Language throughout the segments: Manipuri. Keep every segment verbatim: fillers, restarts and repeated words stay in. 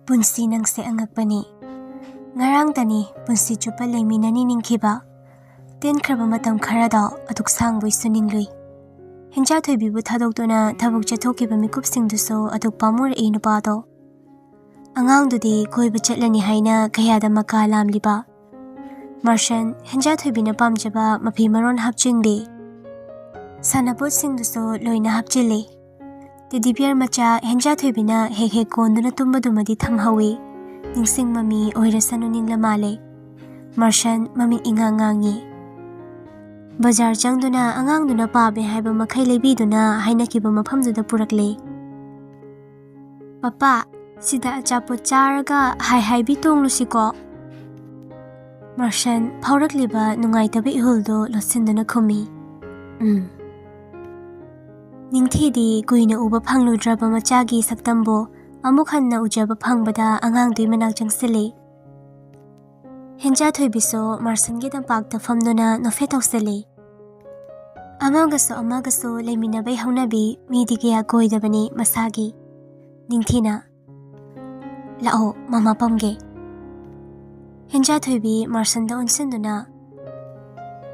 ꯄꯨꯟꯁꯤ ꯅꯪꯁꯦ ꯑꯉꯛꯄꯅꯤ꯫ ꯉꯔꯥꯡꯇꯅꯤ ꯄꯨꯟꯁꯤ ꯆꯨꯞꯄ ꯂꯩꯃꯤꯟꯅꯅꯤ ꯅꯤꯡꯈꯤꯕ꯫ ꯇꯦꯟꯈ꯭ꯔꯕ ꯃꯇꯝ ꯈꯔꯗꯣ ꯑꯗꯨꯛ ꯁꯥꯡꯕꯣꯏꯁꯨ ꯅꯤꯡꯂꯨꯏ꯫ ꯍꯦꯟꯖꯥꯊꯣꯏꯕꯤꯕꯨ ꯊꯥꯗꯣꯛꯇꯨꯅ ꯊꯕꯛ ꯆꯠꯊꯣꯛꯈꯤꯕ ꯃꯤꯀꯨꯞꯁꯤꯡꯗꯨꯁꯨ ꯑꯗꯨꯛ ꯄꯥꯝꯃꯨꯔꯛꯏ ꯅꯨꯄꯥꯗꯣ꯫ ꯑꯉꯥꯡꯗꯨꯗꯤ ꯀꯣꯏꯕ ꯆꯠꯂꯅꯤ ꯍꯥꯏꯅ ꯀꯌꯥꯗ ꯃꯀꯥ ꯂꯥꯝꯂꯤꯕ꯫ ꯃꯥꯔꯁꯟ ꯍꯦꯟꯖꯥꯊꯣꯏꯕꯤꯅ ꯄꯥꯝꯖꯕ ꯃꯐꯤ ꯃꯔꯣꯟ ꯍꯥꯞꯆꯤꯟꯕꯤ꯫ ꯁꯥꯟꯅꯄꯣꯠꯁꯤꯡꯗꯨꯁꯨ ꯂꯣꯏꯅ ꯍꯥꯞꯆꯤꯜꯂꯤ꯫ ꯇꯦꯗꯤ ꯕꯤꯌꯔ ꯃꯆꯥ ꯍꯦꯟꯖꯥꯊꯣꯏꯕꯤꯅ ꯍꯦꯛ ꯍꯦꯛ ꯀꯣꯟꯗꯨꯅ ꯇꯨꯝꯕꯗꯨꯃꯗꯤ ꯊꯝꯍꯧꯏ꯫ ꯅꯤꯡꯁꯤꯡ ꯃꯃꯤ ꯑꯣꯏꯔꯁꯅꯨ ꯅꯤꯡꯂ ꯃꯥꯜꯂꯦ꯫ ꯃꯥꯔꯁꯟ ꯃꯃꯤꯠ ꯏꯉꯥꯡ ꯉꯥꯡꯉꯤ꯫ ꯕꯖꯥꯔ ꯆꯪꯗꯨꯅ ꯑꯉꯥꯡꯗꯨꯅ ꯄꯥꯝꯃꯦ ꯍꯥꯏꯕ ꯃꯈꯩ ꯂꯩꯕꯤꯗꯨꯅ ꯍꯥꯏꯅꯈꯤꯕ ꯃꯐꯝꯗꯨꯗ ꯄꯨꯔꯛꯂꯦ꯫ "ꯄꯄꯥ, ꯁꯤꯗ ꯑꯆꯥꯄꯣꯠ ꯆꯥꯔꯒ ꯍꯥꯏ ꯍꯥꯏꯕꯤ ꯇꯣꯡꯂꯨꯁꯤꯀꯣ?" ꯃꯥꯔꯁꯟ ꯐꯥꯎꯔꯛꯂꯤꯕ ꯅꯨꯡꯉꯥꯏꯇꯕ ꯏꯍꯨꯜꯗꯨ ꯂꯣꯠꯁꯤꯟꯗꯨꯅ ꯈꯨꯝꯃꯤ꯫ "ꯎꯝ꯫" ꯅꯤꯡꯊꯤꯗꯤ ꯀꯨꯏꯅ ꯎꯕ ꯐꯪꯂꯨꯗ꯭ꯔꯕ ꯃꯆꯥꯒꯤ ꯁꯛꯇꯝꯕꯨ ꯑꯃꯨꯛ ꯍꯟꯅ ꯎꯖꯕ ꯐꯪꯕꯗ ꯑꯉꯥꯡꯗꯨꯒꯤ ꯃꯅꯥꯛ ꯆꯪꯁꯤꯜꯂꯤ꯫ ꯍꯦꯟꯖꯥꯊꯣꯏꯕꯤꯁꯨ ꯃꯥꯔꯁꯟꯒꯤ ꯇꯝꯄꯥꯛꯇ ꯐꯝꯗꯨꯅ ꯅꯣꯛꯐꯦꯠ ꯇꯧꯁꯤꯜꯂꯤ꯫ ꯑꯃꯒꯁꯨ ꯑꯃꯒꯁꯨ ꯂꯩꯃꯤꯟꯅꯕꯩ ꯍꯧꯅꯕꯤ ꯃꯤꯗꯤ ꯀꯌꯥ ꯀꯣꯏꯗꯕꯅꯤ ꯃꯁꯥꯒꯤ꯫ ꯅꯤꯡꯊꯤꯅ, "ꯂꯥꯛꯑꯣ, ꯃꯃꯥ ꯄꯝꯒꯦ꯫" ꯍꯦꯟꯖꯥꯊꯣꯏꯕꯤ ꯃꯥꯔꯁꯟꯗ ꯑꯣꯟꯁꯤꯟꯗꯨꯅ,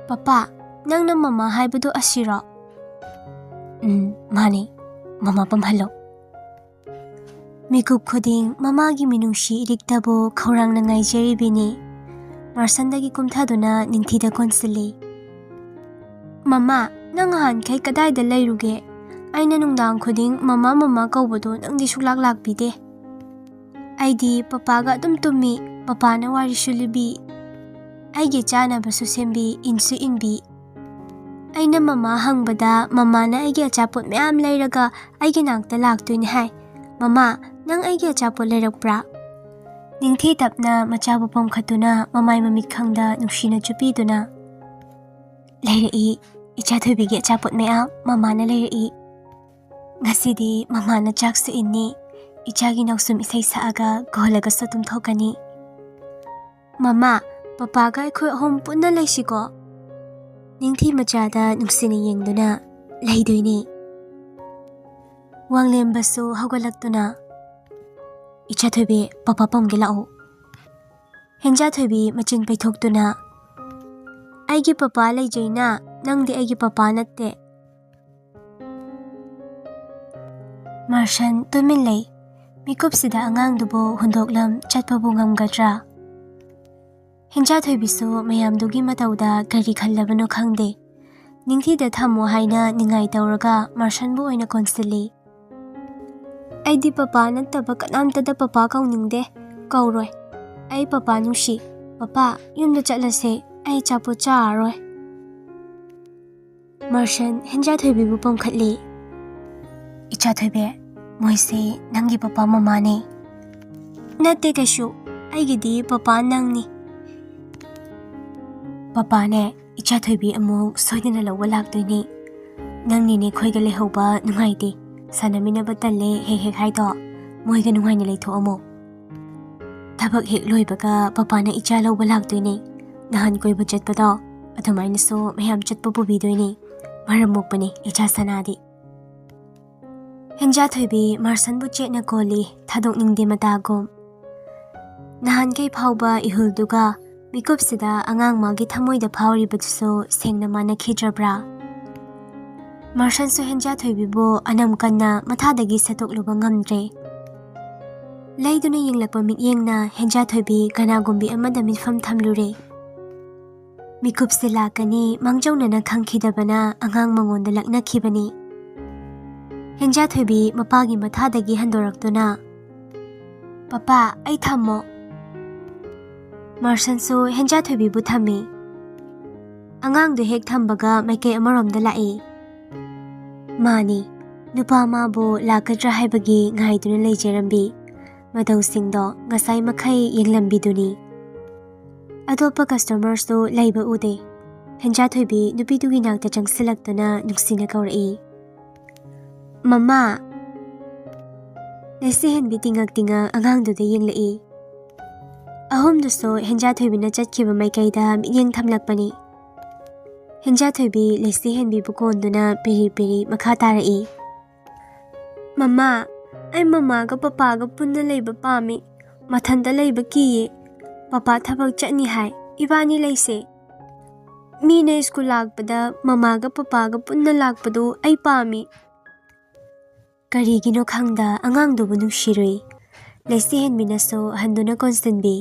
"ꯄꯄꯥ, ꯅꯪꯅ ꯃꯃꯥ ꯍꯥꯏꯕꯗꯨ ꯑꯁꯤꯔꯣ?" "ꯎꯝ, ꯃꯥꯅꯦ꯫ ꯃꯃꯥ ꯄꯝꯍꯜꯂꯣ꯫" ꯃꯤꯀꯨꯞ ꯈꯨꯗꯤꯡ ꯃꯃꯥꯒꯤ ꯃꯤꯅꯨꯡꯁꯤ ꯏꯔꯤꯛꯇꯕꯨ ꯈꯧꯔꯥꯡꯅ ꯉꯥꯏꯖꯔꯤꯕꯤꯅꯤ꯫ ꯃꯥꯔꯁꯟꯗꯒꯤ ꯀꯨꯝꯊꯗꯨꯅ ꯅꯤꯡꯊꯤꯗ ꯀꯣꯟꯁꯤꯜꯂꯤ꯫ "ꯃꯃꯥ, ꯅꯪ ꯅꯍꯥꯟꯈꯩ ꯀꯗꯥꯏꯗ ꯂꯩꯔꯨꯒꯦ? ꯑꯩꯅ ꯅꯨꯡꯗꯥꯡ ꯈꯨꯗꯤꯡ ꯃꯃꯥ, ꯃꯃꯥ ꯀꯧꯕꯗꯣ ꯅꯪꯗꯤ ꯁꯨꯛꯂꯥꯛ ꯂꯥꯛꯄꯤꯗꯦ꯫ ꯑꯩꯗꯤ ꯄꯄꯥꯒ ꯑꯗꯨꯝ ꯇꯨꯝꯃꯤ, ꯄꯄꯥꯅ ꯋꯥꯔꯤꯁꯨ ꯂꯤꯕꯤ, ꯑꯩꯒꯤ ꯆꯥꯅꯕꯁꯨ ꯁꯦꯝꯕꯤ, ꯏꯟꯁꯨ ꯏꯟꯕꯤ꯫ ꯑꯩꯅ ꯃꯃꯥ ꯍꯪꯕꯗ ꯃꯃꯥꯅ ꯑꯩꯒꯤ ꯑꯆꯥꯄꯣꯠ ꯃꯌꯥꯝ ꯂꯩꯔꯒ ꯑꯩꯒꯤ ꯅꯥꯛꯇ ꯂꯥꯛꯇꯣꯏꯅꯦ ꯍꯥꯏ꯫ ꯃꯃꯥ, ꯅꯪ ꯑꯩꯒꯤ ꯑꯆꯥꯄꯣꯠ ꯂꯩꯔꯛꯄ꯭ꯔꯥ?" ꯅꯤꯡꯊꯤ ꯇꯞꯅ ꯃꯆꯥꯕꯨ ꯄꯣꯝꯈꯠꯇꯨꯅ ꯃꯃꯥꯏ ꯃꯃꯤꯠ ꯈꯪꯗ ꯅꯨꯡꯁꯤꯅ ꯆꯨꯞꯄꯤꯗꯨꯅ, "ꯂꯩꯔꯛꯏ, ꯏꯆꯥ ꯊꯣꯏꯕꯤꯒꯤ ꯑꯆꯥꯄꯣꯠ ꯃꯌꯥꯝ ꯃꯃꯥꯅ ꯂꯩꯔꯛꯏ꯫ ꯉꯁꯤꯗꯤ ꯃꯃꯥꯅ ꯆꯥꯛꯁꯨ ꯏꯟꯅꯤ, ꯏꯆꯥꯒꯤ ꯅꯥꯎꯁꯨꯝ ꯏꯁꯩ ꯁꯛꯑꯒ ꯒꯣꯜꯂꯒꯁꯨ ꯇꯨꯝꯊꯣꯛꯀꯅꯤ꯫ ꯃꯃꯥ, ꯄꯄꯥꯒ ꯑꯩꯈꯣꯏ ꯑꯍꯨꯝ ꯄꯨꯟꯅ ꯂꯩꯁꯤꯀꯣ?" ꯅꯤꯡꯊꯤ ꯃꯆꯥꯗ ꯅꯨꯡꯁꯤꯅ ꯌꯦꯡꯗꯨꯅ, "ꯂꯩꯗꯣꯏꯅꯦ꯫" ꯋꯥꯡꯂꯦꯝꯕꯁꯨ ꯍꯧꯒꯠꯂꯛꯇꯨꯅ, "ꯏꯆꯥꯊꯣꯏꯕꯤ, ꯄꯄꯥ ꯄꯝꯒꯦ ꯂꯥꯛꯑꯣ꯫" ꯍꯦꯟꯖꯥꯊꯣꯏꯕꯤ ꯃꯆꯤꯟ ꯄꯩꯊꯣꯛꯇꯨꯅ, "ꯑꯩꯒꯤ ꯄꯄꯥ ꯂꯩꯖꯩꯅ, ꯅꯪꯗꯤ ꯑꯩꯒꯤ ꯄꯄꯥ ꯅꯠꯇꯦ꯫" ꯃꯥꯔꯁꯟ ꯇꯨꯃꯤꯟ ꯂꯩ꯫ ꯃꯤꯀꯨꯞꯁꯤꯗ ꯑꯉꯥꯡꯗꯨꯕꯨ ꯍꯨꯟꯗꯣꯛꯂꯝ ꯆꯠꯄꯕꯨ ꯉꯝꯒꯗ꯭ꯔꯥ? ꯍꯦꯟꯖꯥꯊꯣꯏꯕꯤꯁꯨ ꯃꯌꯥꯝꯗꯨꯒꯤ ꯃꯇꯧꯗ ꯀꯔꯤ ꯈꯜꯂꯕꯅꯣ ꯈꯪꯗꯦ꯫ ꯅꯤꯡꯊꯤꯗ ꯊꯝꯃꯣ ꯍꯥꯏꯅ ꯅꯤꯡꯉꯥꯏ ꯇꯧꯔꯒ ꯃꯥꯔꯁꯟꯕꯨ ꯑꯣꯏꯅ ꯀꯣꯟꯁꯤꯜꯂꯤ꯫ "ꯑꯩꯗꯤ ꯄꯄꯥ ꯅꯠꯇꯕ ꯀꯅꯥꯝꯇꯗ ꯄꯄꯥ ꯀꯧꯅꯤꯡꯗꯦ, ꯀꯧꯔꯣꯏ꯫ ꯑꯩ ꯄꯄꯥ ꯅꯨꯡꯁꯤ꯫ ꯄꯄꯥ, ꯌꯨꯝꯗ ꯆꯠꯂꯁꯦ, ꯑꯩ ꯑꯆꯥꯄꯣꯠ ꯆꯥꯔꯔꯣꯏ꯫" ꯃꯥꯔꯁꯟ ꯍꯦꯟꯖꯥꯊꯣꯏꯕꯤꯕꯨ ꯄꯣꯝꯈꯠꯂꯤ꯫ "ꯏꯆꯥꯊꯣꯏꯕꯤ, ꯃꯣꯏꯁꯦ ꯅꯪꯒꯤ ꯄꯄꯥ ꯃꯃꯥꯅꯦ꯫" "ꯅꯠꯇꯦ ꯀꯩꯁꯨ, ꯑꯩꯒꯤꯗꯤ ꯄꯄꯥ ꯅꯪꯅꯤ꯫" "ꯄꯄꯥꯅꯦ, ꯏꯆꯥꯊꯣꯏꯕꯤ ꯑꯃꯨꯛ ꯁꯣꯏꯗꯅ ꯂꯧꯕ ꯂꯥꯛꯇꯣꯏꯅꯦ꯫ ꯅꯪꯅꯤꯅꯦ ꯑꯩꯈꯣꯏꯒ ꯂꯩꯍꯧꯕ ꯅꯨꯡꯉꯥꯏꯇꯦ, ꯁꯥꯟꯅꯃꯤꯟꯅꯕ ꯇꯜꯂꯦ ꯍꯦꯛ ꯍꯦꯛ ꯍꯥꯏꯗꯣ, ꯃꯣꯏꯒ ꯅꯨꯡꯉꯥꯏꯅ ꯂꯩꯊꯣꯛꯑꯝꯃꯣ꯫ ꯊꯕꯛ ꯍꯦꯛ ꯂꯣꯏꯕꯒ ꯄꯄꯥꯅ ꯏꯆꯥ ꯂꯧꯕ ꯂꯥꯛꯇꯣꯏꯅꯦ꯫ ꯅꯍꯥꯟ ꯀꯣꯏꯕ ꯆꯠꯄꯗꯣ, ꯑꯗꯨꯃꯥꯏꯅꯁꯨ ꯃꯌꯥꯝ ꯆꯠꯄ ꯄꯨꯕꯤꯗꯣꯏꯅꯦ꯫ ꯃꯔꯝ ꯃꯣꯛꯄꯅꯦ ꯏꯆꯥ ꯁꯅꯥꯗꯤ꯫" ꯍꯦꯟꯖꯥꯊꯣꯏꯕꯤ ꯃꯥꯔꯁꯟꯕꯨ ꯆꯦꯠꯅ ꯀꯣꯜꯂꯤ, ꯊꯥꯗꯣꯛꯅꯤꯡꯗꯦ ꯃꯇꯥꯒꯨꯝ꯫ ꯅꯍꯥꯟꯈꯩ ꯐꯥꯎꯕ ꯏꯍꯨꯜꯗꯨꯒ ꯃꯤꯀꯨꯞꯁꯤꯗ ꯑꯉꯥꯡ ꯃꯥꯒꯤ ꯊꯃꯣꯏꯗ ꯐꯥꯎꯔꯤꯕꯗꯨꯁꯨ ꯁꯦꯡꯅ ꯃꯥꯟꯅꯈꯤꯗ꯭ꯔꯕ꯭ꯔꯥ? ꯃꯥꯔꯁꯟꯁꯨ ꯍꯦꯟꯖꯥꯊꯣꯏꯕꯤꯕꯨ ꯑꯅꯝ ꯀꯟꯅ ꯃꯊꯥꯗꯒꯤ ꯁꯠꯇꯣꯛꯂꯨꯕ ꯉꯝꯗ꯭ꯔꯦ꯫ ꯂꯩꯗꯨꯅ ꯌꯦꯡꯂꯛꯄ ꯃꯤꯠꯌꯦꯡꯅ ꯍꯦꯟꯖꯥꯊꯣꯏꯕꯤ ꯀꯅꯥꯒꯨꯝꯕꯤ ꯑꯃꯗ ꯃꯤꯠꯐꯝ ꯊꯝꯂꯨꯔꯦ꯫ ꯃꯤꯀꯨꯞꯁꯦ ꯂꯥꯛꯀꯅꯤ ꯃꯥꯡꯖꯧꯅꯅ ꯈꯪꯈꯤꯗꯕꯅ ꯑꯉꯥꯡ ꯃꯉꯣꯟꯗ ꯂꯛꯅꯈꯤꯕꯅꯤ꯫ ꯍꯦꯟꯖꯥꯊꯣꯏꯕꯤ ꯃꯄꯥꯒꯤ ꯃꯊꯥꯗꯒꯤ ꯍꯟꯗꯣꯔꯛꯇꯨꯅ, "ꯄꯄꯥ, ꯑꯩ ꯊꯝꯃꯣ꯫" ꯃꯥꯔꯁꯟꯁꯨ ꯍꯦꯟꯖꯥꯊꯣꯏꯕꯤꯕꯨ ꯊꯝꯃꯤ꯫ ꯑꯉꯥꯡꯗꯨ ꯍꯦꯛ ꯊꯝꯕꯒ ꯃꯥꯏꯀꯩ ꯑꯃꯔꯣꯝꯗ ꯂꯥꯛꯏ꯫ ꯃꯥꯅꯤ, ꯅꯨꯄꯥ ꯃꯥꯕꯨ ꯂꯥꯛꯀꯗ꯭ꯔꯥ ꯍꯥꯏꯕꯒꯤ ꯉꯥꯏꯗꯨꯅ ꯂꯩꯖꯔꯝꯕꯤ ꯃꯇꯧꯁꯤꯡꯗꯣ ꯉꯁꯥꯏ ꯃꯈꯩ ꯌꯦꯡꯂꯝꯕꯤꯗꯨꯅꯤ꯫ ꯑꯇꯣꯞꯄ ꯀꯁꯇꯃꯔꯁꯨ ꯂꯩꯕ ꯎꯗꯦ꯫ ꯍꯦꯟꯖꯥꯊꯣꯏꯕꯤ ꯅꯨꯄꯤꯗꯨꯒꯤ ꯅꯥꯛꯇ ꯆꯪꯁꯤꯜꯂꯛꯇꯨꯅ ꯅꯨꯡꯁꯤꯅ ꯀꯧꯔꯛꯏ, "ꯃꯃꯥ!" ꯂꯩꯁꯤꯍꯦꯟꯕꯤ ꯇꯤꯡꯉꯛ ꯇꯤꯡꯉꯛ ꯑꯉꯥꯡꯗꯨꯗ ꯌꯦꯡꯂꯛꯏ꯫ ꯑꯍꯨꯝꯗꯨꯁꯨ ꯍꯦꯟꯖꯥꯊꯣꯏꯕꯤꯅ ꯆꯠꯈꯤꯕ ꯃꯥꯏꯀꯩꯗ ꯃꯤꯠꯌꯦꯡ ꯊꯝꯂꯛꯄꯅꯤ꯫ ꯍꯦꯟꯖꯥꯊꯣꯏꯕꯤ ꯂꯩꯁꯤꯍꯦꯟꯕꯤꯕꯨ ꯀꯣꯟꯗꯨꯅ ꯄꯤꯔꯤ ꯄꯤꯔꯤ ꯃꯈꯥ ꯇꯥꯔꯛꯏ, "ꯃꯃꯥ, ꯑꯩ ꯃꯃꯥꯒ ꯄꯄꯥꯒ ꯄꯨꯟꯅ ꯂꯩꯕ ꯄꯥꯝꯃꯤ꯫ ꯃꯊꯟꯇ ꯂꯩꯕ ꯀꯤꯌꯦ꯫ ꯄꯄꯥ ꯊꯕꯛ ꯆꯠꯅꯤ ꯍꯥꯏ꯫ ꯏꯕꯥꯅꯤ ꯂꯩꯁꯦ꯫ ꯃꯤꯅ ꯁ꯭ꯀꯨꯜ ꯂꯥꯛꯄꯗ ꯃꯃꯥꯒ ꯄꯄꯥꯒ ꯄꯨꯟꯅ ꯂꯥꯛꯄꯗꯨ ꯑꯩ ꯄꯥꯝꯃꯤ꯫ ꯀꯔꯤꯒꯤꯅꯣ ꯈꯪꯗ ꯑꯉꯥꯡꯗꯨꯕꯨ ꯅꯨꯡꯁꯤꯔꯨꯏ꯫ ꯂꯩꯁꯤꯍꯦꯟꯕꯤꯅꯁꯨ ꯍꯟꯗꯨꯅ ꯀꯣꯟꯁꯤꯟꯕꯤ꯫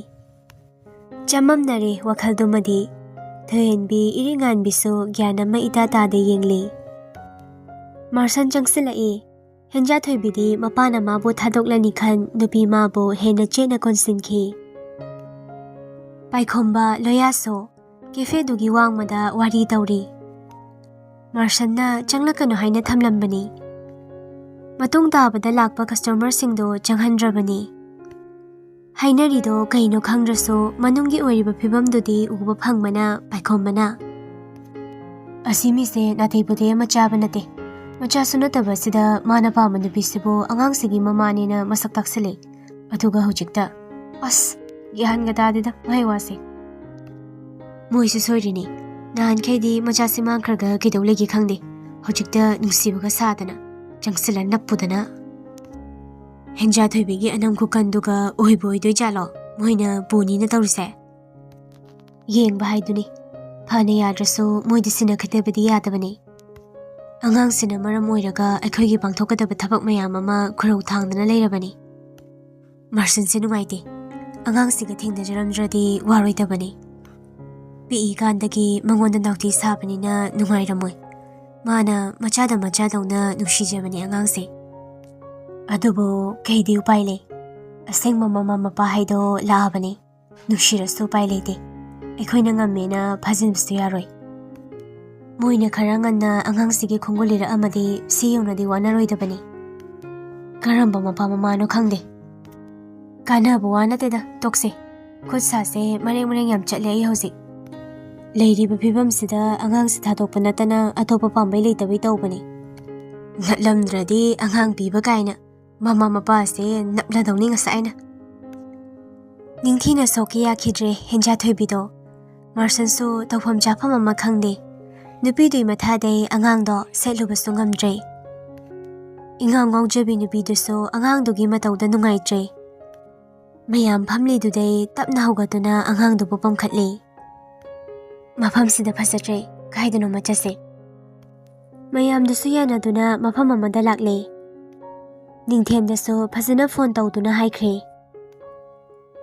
ꯆꯃꯝꯅꯔꯦ ꯋꯥꯈꯜꯗꯨꯃꯗꯤ꯫ ꯊꯣꯏꯍꯦꯟꯕꯤ ꯏꯔꯤꯉꯥꯟꯕꯤꯁꯨ ꯒ꯭ꯌꯥꯟ ꯑꯃ ꯏꯇꯥ ꯇꯥꯗ ꯌꯦꯡꯂꯤ꯫ ꯃꯥꯔꯁꯟ ꯆꯪꯁꯤꯜꯂꯛꯏ꯫ ꯍꯦꯟꯖꯥꯊꯣꯏꯕꯤꯗꯤ ꯃꯄꯥꯅ ꯃꯥꯕꯨ ꯊꯥꯗꯣꯛꯂꯅꯤ ꯈꯟ ꯅꯨꯄꯤ ꯃꯥꯕꯨ ꯍꯦꯟꯅ ꯆꯦꯠꯅ ꯀꯣꯟꯁꯤꯟꯈꯤ꯫ ꯄꯥꯏꯈꯣꯝꯕ ꯂꯣꯌꯥꯁꯨ ꯀꯦꯐꯦꯗꯨꯒꯤ ꯋꯥꯡꯃꯗ ꯋꯥꯔꯤ ꯇꯧꯔꯤ꯫ ꯃꯥꯔꯁꯟꯅ ꯆꯪꯂꯛꯀꯅꯨ ꯍꯥꯏꯅ ꯊꯝꯂꯝꯕꯅꯤ꯫ ꯃꯇꯨꯡ ꯇꯥꯕꯗ ꯂꯥꯛꯄ ꯀꯁꯇꯃꯔꯁꯤꯡꯗꯨ ꯆꯪꯍꯟꯗ꯭ꯔꯕꯅꯤ꯫ ꯍꯥꯏꯅꯔꯤꯗꯣ ꯀꯩꯅꯣ ꯈꯪꯗ꯭ꯔꯁꯨ ꯃꯅꯨꯡꯒꯤ ꯑꯣꯏꯔꯤꯕ ꯐꯤꯕꯝꯗꯨꯗꯤ ꯎꯕ ꯐꯪꯕꯅ ꯄꯥꯏꯈꯣꯝꯕꯅ, "ꯑꯁꯤ ꯃꯤꯁꯦ ꯅꯥꯇꯩ ꯄꯨꯇꯩ ꯑꯃ ꯆꯥꯕ ꯅꯠꯇꯦ꯫ ꯃꯆꯥꯁꯨ ꯅꯠꯇꯕꯁꯤꯗ ꯃꯥꯅ ꯄꯥꯝꯕ ꯅꯨꯄꯤꯁꯤꯕꯨ ꯑꯉꯥꯡꯁꯤꯒꯤ ꯃꯃꯥꯅꯦꯅ ꯃꯁꯛ ꯇꯥꯛꯁꯤꯜꯂꯦ꯫ ꯑꯗꯨꯒ ꯍꯧꯖꯤꯛꯇ, ꯑꯁ, ꯒ꯭ꯌꯥꯟꯒ ꯇꯥꯗꯦꯗ ꯃꯍꯩ ꯋꯥꯁꯦ꯫ ꯃꯣꯏꯁꯨ ꯁꯣꯏꯔꯤꯅꯤ꯫ ꯅꯍꯥꯟꯈꯩꯗꯤ ꯃꯆꯥꯁꯤ ꯃꯥꯡꯈ꯭ꯔꯒ ꯀꯩꯗꯧ ꯂꯩꯒꯦ ꯈꯪꯗꯦ꯫ ꯍꯧꯖꯤꯛꯇ ꯅꯨꯡꯁꯤꯕꯒ ꯁꯥꯗꯅ, ꯆꯪꯁꯤꯜꯂ ꯅꯞꯄꯨꯗꯅ꯫ ꯍꯦꯟꯖꯥ ꯊꯣꯏꯕꯤꯒꯤ ꯑꯅꯝ ꯈꯨꯀꯟꯗꯨꯒ ꯑꯣꯏꯕꯨ ꯑꯣꯏꯗꯣꯏꯖꯥꯠꯂꯣ ꯃꯣꯏꯅ ꯄꯨꯅꯤꯅ ꯇꯧꯔꯤꯁꯦ?" ꯌꯦꯡꯕ ꯍꯥꯏꯗꯨꯅꯤ꯫ ꯐꯅ ꯌꯥꯗ꯭ꯔꯁꯨ ꯃꯣꯏꯗꯤ ꯁꯤꯟꯅ ꯈꯠꯅꯕꯗꯤ ꯌꯥꯗꯕꯅꯤ꯫ ꯑꯉꯥꯡꯁꯤꯅ ꯃꯔꯝ ꯑꯣꯏꯔꯒ ꯑꯩꯈꯣꯏꯒꯤ ꯄꯥꯡꯊꯣꯛꯀꯗꯕ ꯊꯕꯛ ꯃꯌꯥꯝ ꯑꯃ ꯈꯨꯔꯧ ꯊꯥꯡꯗꯅ ꯂꯩꯔꯕꯅꯤ꯫ ꯃꯥꯔꯁꯟꯁꯦ ꯅꯨꯡꯉꯥꯏꯇꯦ꯫ ꯑꯉꯥꯡꯁꯤꯒ ꯊꯦꯡꯅꯖꯔꯝꯗ꯭ꯔꯗꯤ ꯋꯥꯔꯣꯏꯗꯕꯅꯤ꯫ ꯄꯤꯛꯏꯀꯥꯟꯗꯒꯤ ꯃꯉꯣꯟꯗ ꯅꯥꯎꯇꯤ ꯁꯥꯕꯅꯤꯅ ꯅꯨꯡꯉꯥꯏꯔꯝꯃꯣꯏ꯫ ꯃꯥꯅ ꯃꯆꯥꯗ ꯃꯆꯥꯗꯧꯅ ꯅꯨꯡꯁꯤꯖꯕꯅꯤ ꯑꯉꯥꯡꯁꯦ꯫ ꯑꯗꯨꯕꯨ ꯀꯩꯗꯤ ꯎꯄꯥꯏ ꯂꯩ? ꯑꯁꯦꯡꯕ ꯃꯃꯥ ꯃꯄꯥ ꯍꯥꯏꯗꯣ ꯂꯥꯛꯑꯕꯅꯤ꯫ ꯅꯨꯡꯁꯤꯔꯁꯨ ꯎꯄꯥꯏ ꯂꯩꯇꯦ꯫ ꯑꯩꯈꯣꯏꯅ ꯉꯝꯃꯦꯅ ꯐꯥꯖꯤꯟꯕꯁꯨ ꯌꯥꯔꯣꯏ꯫ ꯃꯣꯏꯅ ꯈꯔ ꯉꯟꯅ ꯑꯉꯥꯡꯁꯤꯒꯤ ꯈꯣꯡꯒꯨꯜ ꯂꯤꯔꯛꯑꯝꯃꯗꯤ ꯁꯤ ꯌꯧꯅꯗꯤ ꯋꯥꯅꯔꯣꯏꯗꯕꯅꯤ꯫ ꯀꯔꯝꯕ ꯃꯄꯥ ꯃꯃꯥꯅꯣ ꯈꯪꯗꯦ꯫ ꯀꯥꯟꯅꯕ ꯋꯥ ꯅꯠꯇꯦꯗ, ꯇꯣꯛꯁꯦ꯫ ꯈꯨꯠ ꯁꯥꯁꯦ ꯃꯔꯦꯡ ꯃꯔꯦꯡ ꯌꯥꯝ ꯆꯠꯂꯦ ꯑꯩ ꯍꯧꯖꯤꯛ꯫ ꯂꯩꯔꯤꯕ ꯐꯤꯕꯝꯁꯤꯗ ꯑꯉꯥꯡꯁꯤ ꯊꯥꯗꯣꯛꯄ ꯅꯠꯇꯅ ꯑꯇꯣꯞꯄ ꯄꯥꯝꯕꯩ ꯂꯩꯇꯕꯩ ꯇꯧꯕꯅꯤ꯫ ꯅꯠꯂꯝꯗ꯭ꯔꯗꯤ ꯑꯉꯥꯡ ꯄꯤꯕ ꯀꯥꯏꯅ꯫ ꯃꯃꯥ ꯃꯄꯥꯁꯦ ꯅꯞꯂꯗꯧꯅꯤ ꯉꯁꯥꯏꯅ꯫ ꯅꯤꯡꯊꯤꯅ ꯁꯣꯛꯀꯦ ꯌꯥꯈꯤꯗ꯭ꯔꯦ ꯍꯦꯟꯖꯥꯊꯣꯏꯕꯤꯗꯣ꯫ ꯃꯥꯔꯁꯟꯁꯨ ꯇꯧꯐꯝ ꯆꯥꯐꯝ ꯑꯃ ꯈꯪꯗꯦ꯫ ꯅꯨꯄꯤꯗꯨꯒꯤ ꯃꯊꯥꯗꯩ ꯑꯉꯥꯡꯗꯣ ꯁꯦꯠꯂꯨꯕꯁꯨ ꯉꯝꯗ꯭ꯔꯦ꯫ ꯏꯉꯥꯎ ꯉꯥꯎꯖꯕꯤ ꯅꯨꯄꯤꯗꯨꯁꯨ ꯑꯉꯥꯡꯗꯨꯒꯤ ꯃꯇꯧꯗ ꯅꯨꯡꯉꯥꯏꯇ꯭ꯔꯦ꯫ ꯃꯌꯥꯝ ꯐꯝꯂꯤꯗꯨꯗꯩ ꯇꯞꯅ ꯍꯧꯒꯠꯇꯨꯅ ꯑꯉꯥꯡꯗꯨꯕꯨ ꯄꯝꯈꯠꯂꯤ꯫ "ꯃꯐꯝꯁꯤꯗ ꯐꯖꯗ꯭ꯔꯦ, ꯀꯥꯏꯗꯅꯣꯃ ꯆꯠꯁꯦ꯫" ꯃꯌꯥꯝꯗꯨꯁꯨ ꯌꯥꯅꯗꯨꯅ ꯃꯐꯝ ꯑꯃꯗ ꯂꯥꯛꯂꯦ꯫ ꯅꯤꯡꯊꯦꯝꯗꯁꯨ ꯐꯖꯅ ꯐꯣꯟ ꯇꯧꯗꯨꯅ ꯍꯥꯏꯈ꯭ꯔꯦ꯫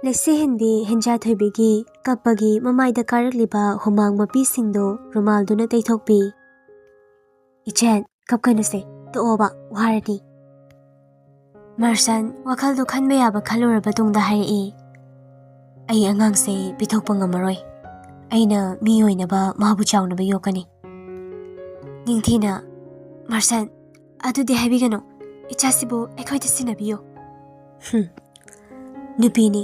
ꯂꯩꯁꯤꯍꯟꯕꯤ ꯍꯦꯟꯖꯥꯊꯣꯏꯕꯤꯒꯤ ꯀꯞꯄꯒꯤ ꯃꯃꯥꯏꯗ ꯀꯥꯔꯛꯂꯤꯕ ꯍꯨꯃꯥꯡ ꯃꯄꯤꯁꯤꯡꯗꯨ ꯔꯨꯃꯥꯜꯗꯨꯅ ꯇꯩꯊꯣꯛꯄꯤ꯫ "ꯏꯆꯦꯟ, ꯀꯞꯀꯅꯨꯁꯦ, ꯇꯣꯛꯑꯣꯕ, ꯋꯥꯔꯗꯤ꯫" ꯃꯥꯔꯁꯟ ꯋꯥꯈꯜꯗꯣ ꯈꯟꯕ ꯌꯥꯕ ꯈꯜꯂꯨꯔꯕ ꯇꯨꯡꯗ ꯍꯥꯏꯔꯛꯏ, "ꯑꯩ ꯑꯉꯥꯡꯁꯦ ꯄꯤꯊꯣꯛꯄ ꯉꯝꯃꯔꯣꯏ꯫ ꯑꯩꯅ ꯃꯤ ꯑꯣꯏꯅꯕ ꯃꯥꯕꯨ ꯆꯥꯎꯅꯕ ꯌꯣꯛꯀꯅꯤ꯫" ꯅꯤꯡꯊꯤꯅ, "ꯃꯥꯔꯁꯟ, ꯑꯗꯨꯗꯤ ꯍꯥꯏꯕꯤꯒꯅꯨ꯫ ꯏꯆꯥꯁꯤꯕꯨ ꯑꯩꯈꯣꯏꯗ ꯁꯤꯟꯅꯕꯤꯌꯨ꯫" ꯍꯨꯝ꯫ ꯅꯨꯄꯤꯅꯤ꯫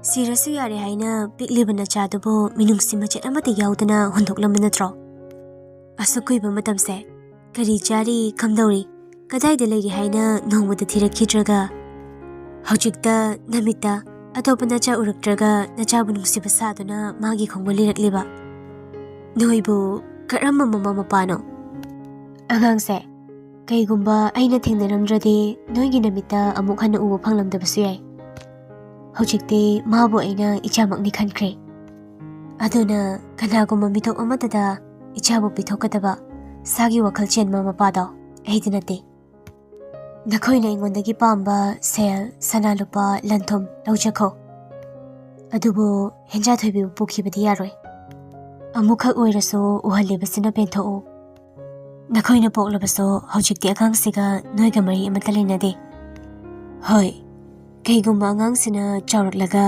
ꯁꯤꯔꯁꯨ ꯌꯥꯔꯦ ꯍꯥꯏꯅ ꯄꯤꯛꯂꯤꯕ ꯅꯆꯥꯗꯨꯕꯨ ꯃꯤꯅꯨꯡꯁꯤ ꯃꯆꯦꯠ ꯑꯃꯠꯇ ꯌꯥꯎꯗꯅ ꯍꯨꯟꯗꯣꯛꯂꯝꯕ ꯅꯠꯇ꯭ꯔꯣ? ꯑꯁꯨꯛ ꯀꯨꯏꯕ ꯃꯇꯝꯁꯦ ꯀꯔꯤ ꯆꯥꯔꯤ, ꯀꯝꯗꯧꯔꯤ, ꯀꯗꯥꯏꯗ ꯂꯩꯔꯤ ꯍꯥꯏꯅ ꯅꯣꯡꯃꯇ ꯊꯤꯔꯛꯈꯤꯗ꯭ꯔꯒ, ꯍꯧꯖꯤꯛꯇ ꯅꯃꯤꯠꯇ ꯑꯇꯣꯞꯄ ꯅꯆꯥ ꯎꯔꯛꯇ꯭ꯔꯒ ꯅꯆꯥꯕꯨ ꯅꯨꯡꯁꯤꯕ ꯁꯥꯗꯨꯅ ꯃꯥꯒꯤ ꯈꯣꯡꯕ ꯂꯤꯔꯛꯂꯤꯕ? ꯅꯣꯏꯕꯨ ꯀꯔꯝꯕ ꯃꯃꯥ ꯃꯄꯥꯅꯣ? ꯑꯉꯥꯡꯁꯦ, ꯀꯩꯒꯨꯝꯕ ꯑꯩꯅ ꯊꯦꯡꯅꯔꯝꯗ꯭ꯔꯗꯤ ꯅꯣꯏꯒꯤ ꯅꯃꯤꯠꯇ ꯑꯃꯨꯛ ꯍꯟꯅ ꯎꯕ ꯐꯪꯂꯝꯗꯕꯁꯨ ꯌꯥꯏ꯫ ꯍꯧꯖꯤꯛꯇꯤ ꯃꯥꯕꯨ ꯑꯩꯅ ꯏꯆꯥꯃꯛꯅꯤ ꯈꯟꯈ꯭ꯔꯦ꯫ ꯑꯗꯨꯅ ꯀꯅꯥꯒꯨꯝꯕ ꯃꯤꯇꯣꯞ ꯑꯃꯠꯇꯗ ꯏꯆꯥꯕꯨ ꯄꯤꯊꯣꯛꯀꯗꯕ ꯁꯥꯒꯤ ꯋꯥꯈꯜ ꯆꯦꯟꯕ ꯃꯄꯥꯗꯣ ꯑꯩꯗꯤ ꯅꯠꯇꯦ꯫ ꯅꯈꯣꯏꯅ ꯑꯩꯉꯣꯟꯗꯒꯤ ꯄꯥꯝꯕ ꯁꯦꯜ, ꯁꯅꯥ ꯂꯨꯄꯥ, ꯂꯟ ꯊꯨꯝ ꯂꯧꯖꯈꯣ꯫ ꯑꯗꯨꯕꯨ ꯍꯦꯟꯖꯥꯊꯣꯏꯕꯤꯕꯨ ꯄꯨꯈꯤꯕꯗꯤ ꯌꯥꯔꯣꯏ꯫ ꯑꯃꯨꯛꯈꯛ ꯑꯣꯏꯔꯁꯨ ꯎꯍꯜꯂꯤꯕꯁꯤꯅ ꯄꯦꯟꯊꯣꯛꯎ꯫ ꯅꯈꯣꯏꯅ ꯄꯣꯛꯂꯕꯁꯨ ꯍꯧꯖꯤꯛꯇꯤ ꯑꯉꯥꯡꯁꯤꯒ ꯅꯣꯏꯒ ꯃꯔꯤ ꯑꯃꯠꯇ ꯂꯩꯅꯗꯦ꯫ ꯍꯣꯏ, ꯀꯩꯒꯨꯝꯕ ꯑꯉꯥꯡꯁꯤꯅ ꯆꯥꯎꯔꯛꯂꯒ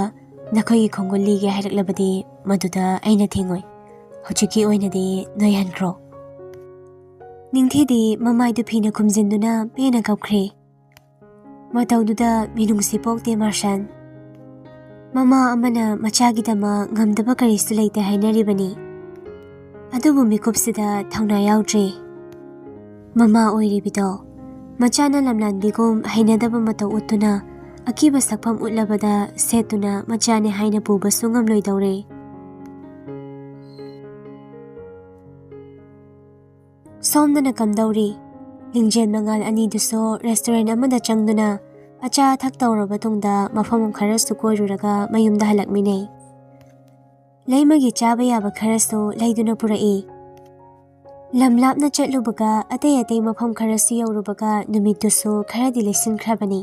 ꯅꯈꯣꯏꯒꯤ ꯈꯣꯡꯒꯨꯜ ꯂꯤꯒꯦ ꯍꯥꯏꯔꯛꯂꯕꯗꯤ ꯃꯗꯨꯗ ꯑꯩꯅ ꯊꯤꯡꯉꯣꯏ꯫ ꯍꯧꯖꯤꯛꯀꯤ ꯑꯣꯏꯅꯗꯤ ꯅꯣꯏ ꯍꯟꯈ꯭ꯔꯣ꯫ ꯅꯤꯡꯊꯤꯗꯤ ꯃꯃꯥꯏꯗꯨ ꯐꯤꯅ ꯈꯨꯝꯖꯤꯟꯗꯨꯅ ꯄꯦꯟꯅ ꯀꯞꯈ꯭ꯔꯦ꯫ ꯃꯇꯧꯗꯨꯗ ꯃꯤꯅꯨꯡꯁꯤ ꯄꯣꯛꯇꯦ ꯃꯥꯔꯁꯟ꯫ ꯃꯃꯥ ꯑꯃꯅ ꯃꯆꯥꯒꯤꯗꯃꯛ ꯉꯝꯗꯕ ꯀꯔꯤꯁꯨ ꯂꯩꯇꯦ ꯍꯥꯏꯅꯔꯤꯕꯅꯤ꯫ ꯑꯗꯨꯕꯨ ꯃꯤꯀꯨꯞꯁꯤꯗ ꯊꯧꯅꯥ ꯌꯥꯎꯗ꯭ꯔꯦ꯫ ꯃꯃꯥ ꯑꯣꯏꯔꯤꯕꯤꯗꯣ ꯃꯆꯥꯅ ꯂꯝꯂꯥꯟꯕꯤꯒꯨꯝ ꯍꯩꯅꯗꯕ ꯃꯇꯧ ꯎꯠꯇꯨꯅ ꯑꯀꯤꯕ ꯁꯛꯐꯝ ꯎꯠꯂꯕꯗ ꯁꯦꯠꯇꯨꯅ ꯃꯆꯥꯅꯤ ꯍꯥꯏꯅ ꯄꯨꯕꯁꯨ ꯉꯝꯂꯣꯏꯗꯧꯔꯦ꯫ ꯁꯣꯝꯗꯅ ꯀꯝꯗꯧꯔꯤ? ꯂꯤꯡꯖꯦꯜ ꯃꯉꯥꯜ ꯑꯅꯤꯗꯨꯁꯨ restaurant ꯑꯃꯗ ꯆꯪꯗꯨꯅ ꯑꯆꯥ ꯑꯊꯛ ꯇꯧꯔꯕ ꯇꯨꯡꯗ ꯃꯐꯝ ꯈꯔꯁꯨ ꯀꯣꯏꯔꯨꯔꯒ ꯃꯌꯨꯝꯗ ꯍꯜꯂꯛꯃꯤꯟꯅꯩ꯫ ꯂꯩꯃꯒꯤ ꯆꯥꯕ ꯌꯥꯕ ꯈꯔꯁꯨ ꯂꯩꯗꯨꯅ ꯄꯨꯔꯛꯏ꯫ ꯂꯝ ꯂꯥꯞꯅ ꯆꯠꯂꯨꯕꯒ ꯑꯇꯩ ꯑꯇꯩ ꯃꯐꯝ ꯈꯔꯁꯨ ꯌꯧꯔꯨꯕꯒ ꯅꯨꯃꯤꯠꯇꯨꯁꯨ ꯈꯔꯗꯤ ꯂꯩꯁꯤꯟꯈ꯭ꯔꯕꯅꯤ꯫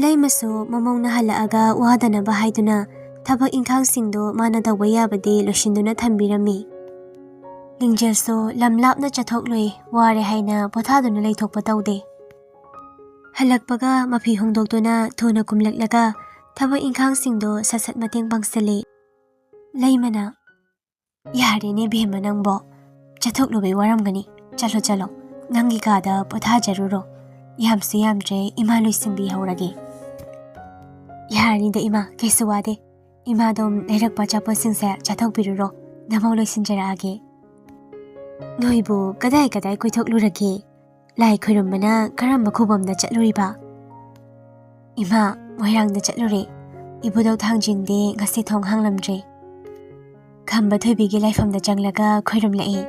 ꯂꯩꯃꯁꯨ ꯃꯃꯧꯅ ꯍꯜꯂꯛꯑꯒ ꯋꯥꯗꯅꯕ ꯍꯥꯏꯗꯨꯅ ꯊꯕꯛ ꯏꯪꯈꯥꯡꯁꯤꯡꯗꯣ ꯃꯥꯅ ꯇꯧꯕ ꯌꯥꯕꯗꯤ ꯂꯣꯏꯁꯤꯟꯗꯨꯅ ꯊꯝꯕꯤꯔꯝꯃꯤ꯫ ꯂꯤꯡꯖꯦꯜꯁꯨ ꯂꯝ ꯂꯥꯞꯅ ꯆꯠꯊꯣꯛꯂꯨꯏ, ꯋꯥꯔꯦ ꯍꯥꯏꯅ ꯄꯣꯊꯥꯗꯨꯅ ꯂꯩꯊꯣꯛꯄ ꯇꯧꯗꯦ꯫ ꯍꯜꯂꯛꯄꯒ ꯃꯐꯤ ꯍꯣꯡꯗꯣꯛꯇꯨꯅ ꯊꯨꯅ ꯀꯨꯝꯂꯛꯂꯒ ꯊꯕꯛ ꯏꯪꯈꯥꯡꯁꯤꯡꯗꯣ ꯁꯠ ꯁꯠ ꯃꯇꯦꯡ ꯄꯥꯡꯁꯤꯜꯂꯤ꯫ ꯂꯩꯃꯅ, "ꯌꯥꯔꯦꯅꯦ ꯕꯦꯝꯃ ꯅꯪꯕꯣ, ꯆꯠꯊꯣꯛꯂꯨꯕꯩ ꯋꯥꯔꯝꯒꯅꯤ, ꯆꯠꯂꯣ ꯆꯠꯂꯣ, ꯅꯪꯒꯤ ꯀꯥꯗ ꯄꯣꯊꯥꯖꯔꯨꯔꯣ, ꯌꯥꯝꯁꯨ ꯌꯥꯝꯗ꯭ꯔꯦ, ꯏꯃꯥ ꯂꯣꯏꯁꯤꯟꯕꯤꯍꯧꯔꯒꯦ"꯫ "ꯌꯥꯔꯅꯤꯗ ꯏꯃꯥ, ꯀꯩꯁꯨ ꯋꯥꯗꯦ, ꯏꯃꯥꯗꯣ ꯂꯩꯔꯛꯄ ꯑꯆꯥꯄꯣꯠꯁꯤꯡꯁꯦ ꯆꯥꯊꯣꯛꯄꯤꯔꯨꯔꯣ, ꯅꯃꯧ ꯂꯣꯏꯁꯤꯟꯖꯔꯛꯑꯒꯦ"꯫ "ꯅꯣꯏꯕꯨ ꯀꯗꯥꯏ ꯀꯗꯥꯏ ꯀꯣꯏꯊꯣꯛꯂꯨꯔꯒꯦ? ꯂꯥꯏ ꯈꯣꯏꯔꯝꯕꯅ ꯀꯔꯝꯕ ꯈꯨꯕꯝꯗ ꯆꯠꯂꯨꯔꯤꯕ?" "ꯏꯃꯥ, ꯃꯣꯏꯔꯥꯡꯗ ꯆꯠꯂꯨꯔꯦ꯫ ꯏꯕꯨꯙꯧ ꯊꯥꯡꯖꯤꯡꯗꯤ ꯉꯁꯤ ꯊꯣꯡ ꯍꯥꯡꯂꯝꯗ꯭ꯔꯦ꯫ ꯈꯝꯕ ꯊꯣꯏꯕꯤꯒꯤ ꯂꯥꯏꯐꯝꯗ ꯆꯪꯂꯒ ꯈꯣꯏꯔꯝꯂꯛꯏ꯫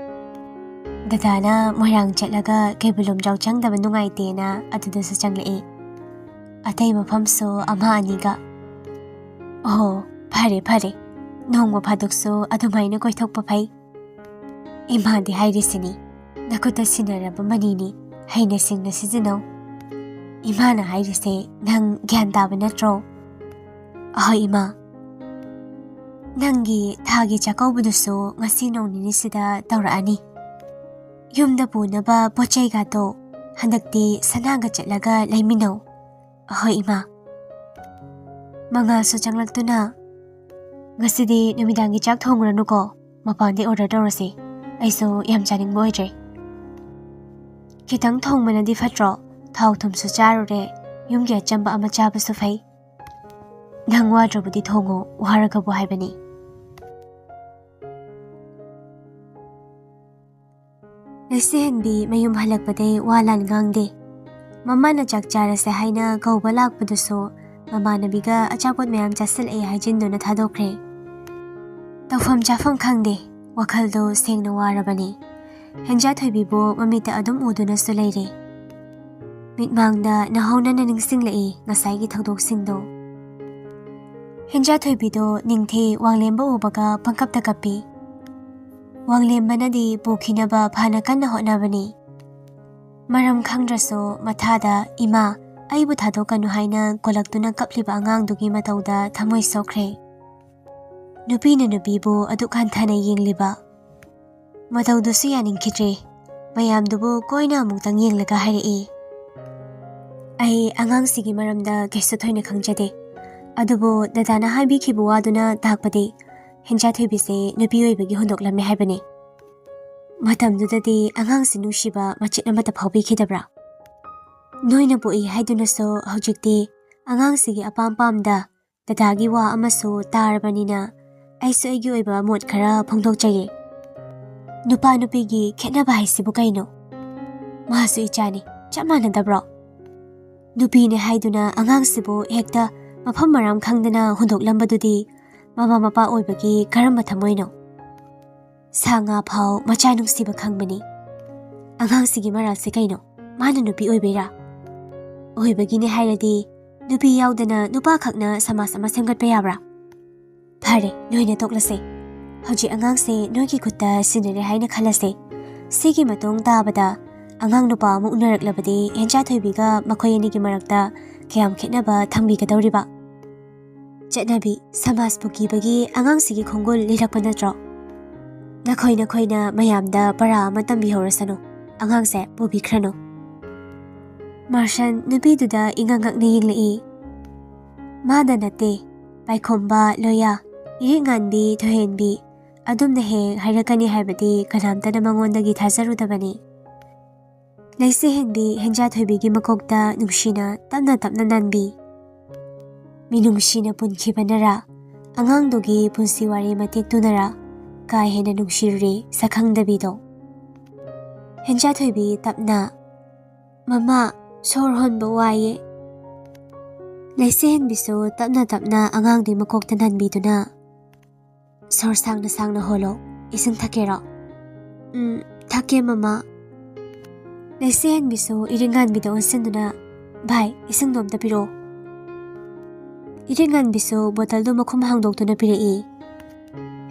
ꯗꯗꯥꯅ ꯃꯣꯏꯔꯥꯡ ꯆꯠꯂꯒ ꯀꯩꯕꯨꯜ ꯂꯝꯖꯥꯎ ꯆꯪꯗꯕ ꯅꯨꯡꯉꯥꯏꯇꯦꯅ ꯑꯗꯨꯗꯁꯨ ꯆꯪꯂꯛꯏ꯫ ꯑꯇꯩ ꯃꯐꯝꯁꯨ ꯑꯃ ꯑꯅꯤꯒ"꯫ "ꯑꯣ, ꯐꯔꯦ ꯐꯔꯦ, ꯅꯣꯡꯃ ꯐꯥꯗꯣꯛꯁꯨ ꯑꯗꯨꯃꯥꯏꯅ ꯀꯣꯏꯊꯣꯛꯄ ꯐꯩ꯫ ꯏꯃꯥꯗꯤ ꯍꯥꯏꯔꯤꯁꯤꯅꯤ, ꯅꯈꯨꯠꯇ ꯁꯤꯟꯅꯔꯕ ꯃꯅꯤꯅꯤ, ꯍꯩꯅ ꯁꯤꯡꯅ ꯁꯤꯖꯤꯟꯅꯧ꯫ ꯏꯃꯥꯅ ꯍꯥꯏꯔꯤꯁꯦ ꯅꯪ ꯒ꯭ꯌꯥꯟ ꯇꯥꯕ ꯅꯠꯇ꯭ꯔꯣ?" "ꯑꯍꯣꯏ ꯏꯃꯥ꯫ ꯅꯪꯒꯤ ꯊꯥꯒꯤ ꯆꯥꯛꯀꯧꯕꯗꯨꯁꯨ ꯉꯁꯤ ꯅꯣꯡ ꯅꯤꯅꯤꯁꯤꯗ ꯇꯧꯔꯛꯑꯅꯤ꯫ ꯌꯨꯝꯗ ꯄꯨꯅꯕ ꯄꯣꯠ ꯆꯩꯒꯗꯣ ꯍꯟꯗꯛꯇꯤ ꯁꯅꯥꯒ ꯆꯠꯂꯒ ꯂꯩꯃꯤꯟꯅꯧ"꯫ "ꯑꯍꯣꯏ ꯏꯃꯥ"꯫ ꯃꯉꯥꯜꯁꯨ ꯆꯪꯂꯛꯇꯨꯅ, "ꯉꯁꯤꯗꯤ ꯅꯨꯃꯤꯗꯥꯡꯒꯤ ꯆꯥꯛ ꯊꯣꯡꯉꯨꯔꯅꯨꯀꯣ, ꯃꯄꯥꯟꯗꯩ order ꯇꯧꯔꯁꯤ, ꯑꯩꯁꯨ ꯌꯥꯝ ꯆꯥꯅꯤꯡꯕ ꯑꯣꯏꯗ꯭ꯔꯦ"꯫ "ꯈꯤꯇꯪ ꯊꯣꯡꯕꯅꯗꯤ ꯐꯠꯇ꯭ꯔꯣ? ꯊꯥꯎ ꯊꯨꯝꯁꯨ ꯆꯥꯔꯨꯔꯦ, ꯌꯨꯝꯒꯤ ꯑꯆꯝꯕ ꯑꯃ ꯆꯥꯕꯁꯨ ꯐꯩ"꯫ "ꯅꯪ ꯋꯥꯗ꯭ꯔꯕꯨꯗꯤ ꯊꯣꯡꯉꯣ, ꯋꯥꯔꯒꯕꯨ ꯍꯥꯏꯕꯅꯤ"꯫ ꯂꯩꯁꯤꯍꯟꯕꯤ ꯃꯌꯨꯝ ꯍꯜꯂꯛꯄꯗꯩ ꯋꯥ ꯂꯥꯟ ꯉꯥꯡꯗꯦ꯫ ꯃꯃꯥꯅ ꯆꯥꯛ ꯆꯥꯔꯁꯦ ꯍꯥꯏꯅ ꯀꯧꯕ ꯂꯥꯛꯄꯗꯨꯁꯨ ꯃꯃꯥꯟꯅꯕꯤꯒ ꯑꯆꯥꯄꯣꯠ ꯃꯌꯥꯝ ꯆꯥꯁꯤꯜꯂꯛꯑꯦ ꯍꯥꯏꯖꯤꯟꯗꯨꯅ ꯊꯥꯗꯣꯛꯈ꯭ꯔꯦ꯫ ꯇꯧꯐꯝ ꯆꯥꯐꯝ ꯈꯪꯗꯦ, ꯋꯥꯈꯜꯗꯣ ꯁꯦꯡꯅ ꯋꯥꯔꯕꯅꯤ꯫ ꯍꯦꯟꯖꯥꯊꯣꯏꯕꯤꯕꯨ ꯃꯃꯤꯠꯇ ꯑꯗꯨꯝ ꯎꯗꯨꯅꯁꯨ ꯂꯩꯔꯦ꯫ ꯃꯤꯠꯃꯥꯡꯗ ꯅꯧꯍꯧꯅꯅ ꯅꯤꯡꯁꯤꯡꯂꯛꯏ ꯉꯁꯥꯏꯒꯤ ꯊꯧꯗꯣꯛꯁꯤꯡꯗꯣ꯫ ꯍꯦꯟꯖꯥꯊꯣꯏꯕꯤꯗꯣ ꯅꯤꯡꯊꯤ ꯋꯥꯡꯂꯦꯝꯕ ꯎꯕꯒ ꯄꯪꯀꯞꯇ ꯀꯞꯄꯤ꯫ ꯋꯥꯡꯂꯦꯝꯕꯅꯗꯤ ꯄꯨꯈꯤꯅꯕ ꯐꯅ ꯀꯟꯅ ꯍꯣꯠꯅꯕꯅꯤ꯫ ꯃꯔꯝ ꯈꯪꯗ꯭ꯔꯁꯨ ꯃꯊꯥꯗ, "ꯏꯃꯥ, ꯑꯩꯕꯨ ꯊꯥꯗꯣꯛꯀꯅꯨ" ꯍꯥꯏꯅ ꯀꯣꯜꯂꯛꯇꯨꯅ ꯀꯞꯂꯤꯕ ꯑꯉꯥꯡꯗꯨꯒꯤ ꯃꯇꯧꯗ ꯊꯃꯣꯏ ꯁꯣꯛꯈ꯭ꯔꯦ꯫ ꯅꯨꯄꯤꯅ ꯅꯨꯄꯤꯕꯨ ꯑꯗꯨꯛ ꯍꯟꯊꯅ ꯌꯦꯡꯂꯤꯕ ꯃꯇꯧꯗꯨꯁꯨ ꯌꯥꯅꯤꯡꯈꯤꯗ꯭ꯔꯦ꯫ ꯃꯌꯥꯝꯗꯨꯕꯨ ꯀꯣꯏꯅ ꯑꯃꯨꯛꯇꯪ ꯌꯦꯡꯂꯒ ꯍꯥꯏꯔꯛꯏ, "ꯑꯩ ꯑꯉꯥꯡꯁꯤꯒꯤ ꯃꯔꯝꯗ ꯀꯩꯁꯨ ꯊꯣꯏꯅ ꯈꯪꯖꯗꯦ, ꯑꯗꯨꯕꯨ ꯗꯗꯥꯅ ꯍꯥꯏꯕꯤꯈꯤꯕ ꯋꯥꯗꯨꯅ ꯇꯥꯛꯄꯗꯤ ꯍꯦꯟꯖꯥꯊꯣꯏꯕꯤꯁꯦ ꯅꯨꯄꯤ ꯑꯣꯏꯕꯒꯤ ꯍꯨꯟꯗꯣꯛꯂꯝꯃꯦ ꯍꯥꯏꯕꯅꯤ꯫ ꯃꯇꯝꯗꯨꯗꯗꯤ ꯑꯉꯥꯡꯁꯤ ꯅꯨꯡꯁꯤꯕ ꯃꯆꯦꯠ ꯑꯃꯠꯇ ꯐꯥꯎꯕꯤꯈꯤꯗꯕ꯭ꯔꯥ? ꯅꯣꯏꯅ ꯄꯣꯛꯏ ꯍꯥꯏꯗꯨꯅꯁꯨ ꯍꯧꯖꯤꯛꯇꯤ ꯑꯉꯥꯡꯁꯤꯒꯤ ꯑꯄꯥꯝ ꯄꯥꯝꯗ ꯗꯗꯥꯒꯤ ꯋꯥ ꯑꯃꯁꯨ ꯇꯥꯔꯕꯅꯤꯅ ꯑꯩꯁꯨ ꯑꯩꯒꯤ ꯑꯣꯏꯕ ꯃꯣꯠ ꯈꯔ ꯐꯣꯡꯗꯣꯛꯆꯒꯦ꯫ ꯅꯨꯄꯥ ꯅꯨꯄꯤꯒꯤ ꯈꯦꯠꯅꯕ ꯍꯥꯏꯁꯤꯕꯨ ꯀꯩꯅꯣ? ꯃꯥꯁꯨ ꯏꯆꯥꯅꯤ, ꯆꯞ ꯃꯥꯟꯅꯗꯕ꯭ꯔꯣ? ꯅꯨꯄꯤꯅꯦ ꯍꯥꯏꯗꯨꯅ ꯑꯉꯥꯡꯁꯤꯕꯨ ꯍꯦꯛꯇ ꯃꯐꯝ ꯃꯔꯥꯡ ꯈꯪꯗꯅ ꯍꯨꯟꯗꯣꯛꯂꯝꯕꯗꯨꯗꯤ ꯃꯃꯥ ꯃꯄꯥ ꯑꯣꯏꯕꯒꯤ ꯀꯔꯝꯕ ꯊꯃꯣꯏꯅꯣ? ꯁꯥ ꯉꯥ ꯐꯥꯎ ꯃꯆꯥ ꯅꯨꯡꯁꯤꯕ ꯈꯪꯕꯅꯤ꯫ ꯑꯉꯥꯡꯁꯤꯒꯤ ꯃꯔꯥꯜꯁꯦ ꯀꯩꯅꯣ? ꯃꯥꯅ ꯅꯨꯄꯤ ꯑꯣꯏꯕꯩꯔꯥ? ꯑꯣꯏꯕꯒꯤꯅꯦ ꯍꯥꯏꯔꯗꯤ ꯅꯨꯄꯤ ꯌꯥꯎꯗꯅ ꯅꯨꯄꯥ ꯈꯛꯅ ꯁꯃꯥꯖ ꯑꯃ ꯁꯦꯝꯒꯠꯄ ꯌꯥꯕ꯭ꯔꯥ? ꯐꯔꯦ, ꯅꯣꯏꯅ ꯇꯣꯛꯂꯁꯦ꯫ ꯍꯧꯖꯤꯛ ꯑꯉꯥꯡꯁꯦ ꯅꯣꯏꯒꯤ ꯈꯨꯠꯇ ꯁꯤꯟꯅꯔꯦ ꯍꯥꯏꯅ ꯈꯜꯂꯁꯦ꯫ ꯁꯤꯒꯤ ꯃꯇꯨꯡ ꯇꯥꯕꯗ ꯑꯉꯥꯡ ꯅꯨꯄꯥ ꯑꯃ ꯎꯅꯔꯛꯂꯕꯗꯤ ꯍꯦꯟꯖꯥꯊꯣꯏꯕꯤꯒ ꯃꯈꯣꯏ ꯑꯅꯤꯒꯤ ꯃꯔꯛꯇ ꯀꯌꯥꯝ ꯈꯦꯠꯅꯕ ꯊꯝꯕꯤꯒꯗꯧꯔꯤꯕ? ꯆꯠꯅꯕꯤ, ꯁꯃꯥꯖꯄꯨ ꯀꯤꯕꯒꯤ ꯑꯉꯥꯡꯁꯤꯒꯤ ꯈꯣꯡꯒꯨꯜ ꯂꯤꯔꯛꯄ ꯅꯠꯇ꯭ꯔꯣ? ꯅꯈꯣꯏ ꯅꯈꯣꯏꯅ ꯃꯌꯥꯝꯗ ꯄꯔꯥ ꯑꯃ ꯇꯝꯕꯤꯍꯧꯔꯁꯅꯨ, ꯑꯉꯥꯡꯁꯦ ꯄꯨꯕꯤꯈ꯭ꯔꯅꯨ꯫ ꯃꯥꯔꯁꯟ ꯅꯨꯄꯤꯗꯨꯗ ꯏꯉꯛ ꯉꯛꯅ ꯌꯦꯡꯂꯛꯏ꯫ ꯃꯥꯗ ꯅꯠꯇꯦ, ꯄꯥꯏꯈꯣꯝꯕ, ꯂꯣꯌꯥ, ꯏꯔꯤꯛ ꯉꯥꯟꯕꯤ, ꯊꯣꯏꯍꯦꯟꯕꯤ, ꯑꯗꯨꯝꯅ ꯍꯦꯛ ꯍꯥꯏꯔꯛꯀꯅꯤ ꯍꯥꯏꯕꯗꯤ ꯀꯅꯥꯝꯇꯅ ꯃꯉꯣꯟꯗꯒꯤ ꯊꯥꯖꯔꯨꯗꯕꯅꯤ꯫ ꯂꯩꯁꯦ ꯍꯦꯟꯕꯤ ꯍꯦꯟꯖꯥꯊꯣꯏꯕꯤꯒꯤ ꯃꯀꯣꯛꯇ ꯅꯨꯡꯁꯤꯅ ꯇꯞꯅ ꯇꯞꯅ ꯅꯥꯟꯕꯤ꯫ ꯃꯤꯅꯨꯡꯁꯤꯅ ꯄꯨꯟꯈꯤꯕꯅꯔꯥ, ꯑꯉꯥꯡꯗꯨꯒꯤ ꯄꯨꯟꯁꯤ ꯋꯥꯔꯤ ꯃꯇꯦꯛꯇꯨꯅꯔꯥ, ꯀꯥ ꯍꯦꯟꯅ ꯅꯨꯡꯁꯤꯔꯨꯔꯦ ꯁꯛꯈꯪꯗꯕꯤꯗꯣ꯫ ꯍꯦꯟꯖꯥꯊꯣꯏꯕꯤ ꯇꯞꯅ, "ꯃꯃꯥ, ꯁꯣꯔ ꯍꯣꯟꯕ ꯋꯥꯏꯌꯦ꯫" ꯂꯩꯁꯦ ꯍꯦꯟꯕꯤꯁꯨ ꯇꯞꯅ ꯇꯞꯅ ꯑꯉꯥꯡꯗꯨꯒꯤ ꯃꯀꯣꯛꯇ ꯅꯥꯟꯕꯤꯗꯨꯅ, "ꯁꯣꯔ ꯁꯥꯡꯅ ꯁꯥꯡꯅ ꯍꯣꯜꯂꯣ, ꯏꯁꯤꯡ ꯊꯛꯀꯦꯔꯣ?" "ꯎꯝ, ꯑꯀꯦ ꯃꯃꯥ꯫ ꯂꯩꯁꯤꯍꯟꯕꯤꯁꯨ ꯏꯔꯤꯉꯥꯟꯕꯤꯗ ꯑꯣꯟꯁꯤꯟꯗꯨꯅ, "ꯚꯥꯏ, ꯏꯁꯤꯡꯗꯣ ꯑꯝꯇ ꯄꯤꯔꯛꯑꯣ"꯫ ꯏꯔꯤꯉꯥꯟꯕꯤꯁꯨ ꯕꯣꯇꯜꯗꯨ ꯃꯈꯨꯝ ꯍꯥꯡꯗꯣꯛꯇꯨꯅ ꯄꯤꯔꯛꯏ꯫